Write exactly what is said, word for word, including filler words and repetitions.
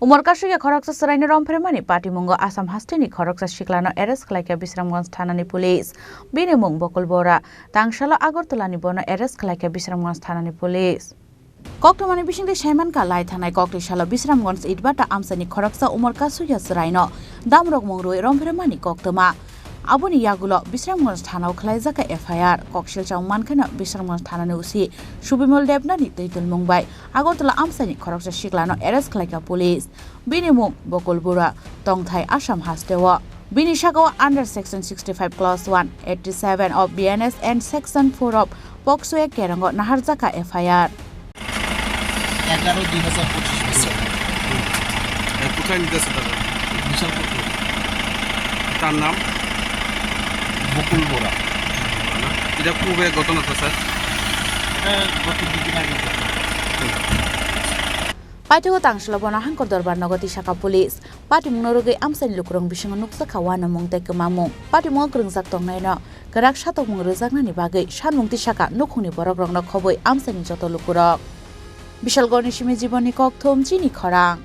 Umor kasugya khoroksa chwraino romphirmani patimungo Assam hasteni khoroksa siklano arrest khlaikha Bisramganj thanani police. Bini mung Bokol Bora. Tangsalo Agartalani bono arrest khlaikha Bisramganj thanani police. Koktwmani bisingtwi saimankha, lai thanai koktwi salo Bisramganj Itbata amchaini khoroksa umor kasugya chwraino damrok mung rwi romphirmani koktwma. Aboni yagulo Bisramganj thanao khlaijakha F I R. Koksil chong mankheno Bisramganj thanani O C Subimol Debnani twi tulmung bai Agartala amchaini khoroksa siklano arrest khlaikha police. Bini mung Bokol Bura, tongthai Assam hasteo. Bini sakao under section sixty-five clause one eighty-seven of B N S and section four of POCSO Act kerongo naharjakha F I R. এগারো দুই হাজার পঁচিশ বছর। এ, কোথায় নিতে আসে তারা? বিশালপুর থেকে। তার নাম? বকুল বোরা। এটা কবে ঘটনাটা, স্যার? এটা গত দুদিন আগে ঘটনা। Paithago tangsalo bono Hangkor Dorbar nogo tisakha police. Patimungno rwgwi amchaini lukurok bisingo nukjakha uanamung tei kwmamung. Patimungo kwrwngjak tongnaino kwrak satokmung rwjaknani bagwi sanmung tisakha nukhungni borokrokno khobwi amchaini joto lukurok. Bishalgarhni simi Jibonni Kokthum, chini khorang.